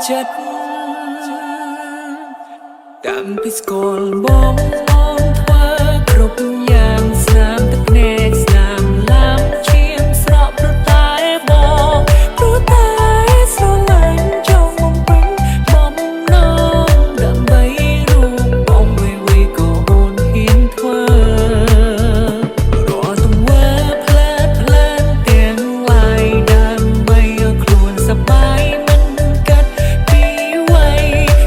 ចិត្តតាំងពីស្គាល់បងបងធ្វើគ្រប់យ៉ាងស្នាមទឹកភ្នែកស្នាមឡាមឈាមស្រក់ព្រោះតែបងព្រោះតែស្រឡាញ់ចង់បំពេញបំណងដើម្បីរូបបងវីវីក៏អូនហ៊ានធ្វើរាល់ទង្វើផ្លែតផ្លែនទាំងឡាយដើម្បីឲ្យខ្លួនសប្បាយមិនកាត់ពីវ័យ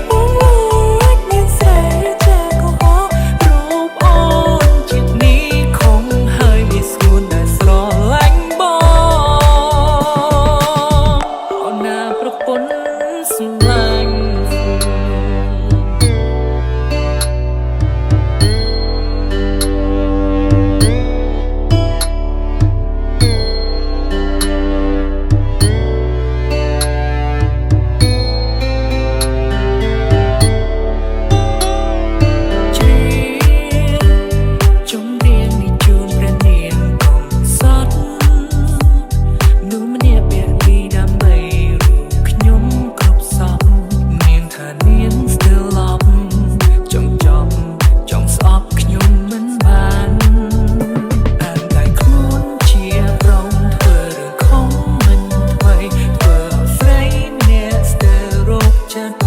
បងលួចមានស្រីចាកុហករូបអូនជាតិនេះខំហើយមានស្ងួនដែលស្រឡាញ់បងអូនណាប្រពន្ធសម្លាញ់ ជ្រៀងចម្រៀងនេះជូនព្រះនាងកុំសត់នោះម្នាក់ពាក់ពីដើម្បីរូបខ្ញុំគ្រប់សពនាងថានាងស្ទើរឡប់ចង់ចប់ចង់ស្អប់ខ្ញុំមិនបានអានតែខ្លួនជាប្រុងធ្វើរឿងខំមិនថ្មីធ្វើឲ្យស្រីម្នាក់ស្ទើររោគចិត្ត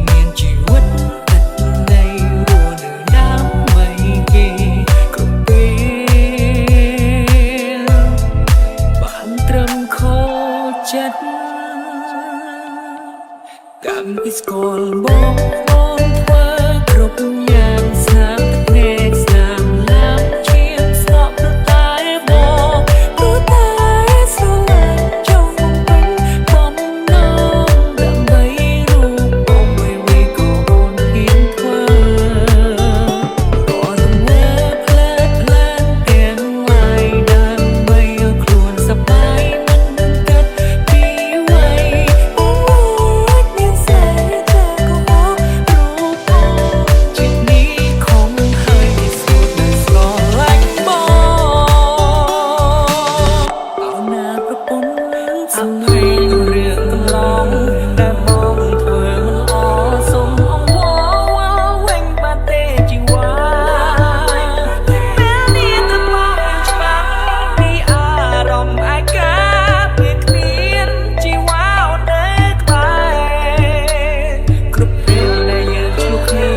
មានជីវិតទឹកនៃរស់នៅដើម្បីគេគ្រប់ពេលបានត្រឹមខចិត្តតាំងពីស្គាល់បងបងធ្វើគ្រប់យ៉ាងស្នាមទឹកភ្នែកស្នាមឡាមឈាមស្រក់ព្រោះតែបងព្រោះតែស្រឡាញ់ចង់បំពេញបំណងដើម្បីរូបបងវីវីក៏អូនហ៊ានធ្វើរាល់ទង្វើផ្លែតផ្លែនទាំងឡាយដើម្បីឲ្យខ្លួនសប្បាយមិនកាត់ពីវ័យបងលួចមានស្រីចាកុហករូបអូនជាតិនេះខំហើយមានស្ងួនដែលស្រឡាញ់បងអូនណាប្រពន្ធសម្លាញ់រឿងកន្លងដែលបងធ្វើមិនល្អសុំអង្វរវិញបានទេជីវ៉ាពេលនេះទៅបងច្បាស់ពីអារម្មណ៍ឯកាពេលគ្មានជីវ៉ាអូននៅក្បែរគ្រប់ពេលដែលយើងជួបគ្នា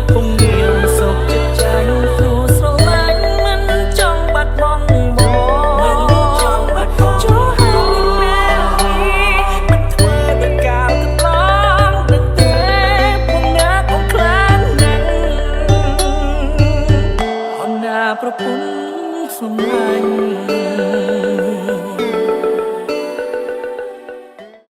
ពុំមានសុខចិត្តចាញ់ព្រោះស្រឡាញ់មិនចង់បាត់បង់បងចូលហើយពេលនេះមិនធ្វើដូចកាលកន្លងនឹងទេពុំណាកុំខ្លាំងណាស់អូនណាប្រពន្ធសម្លា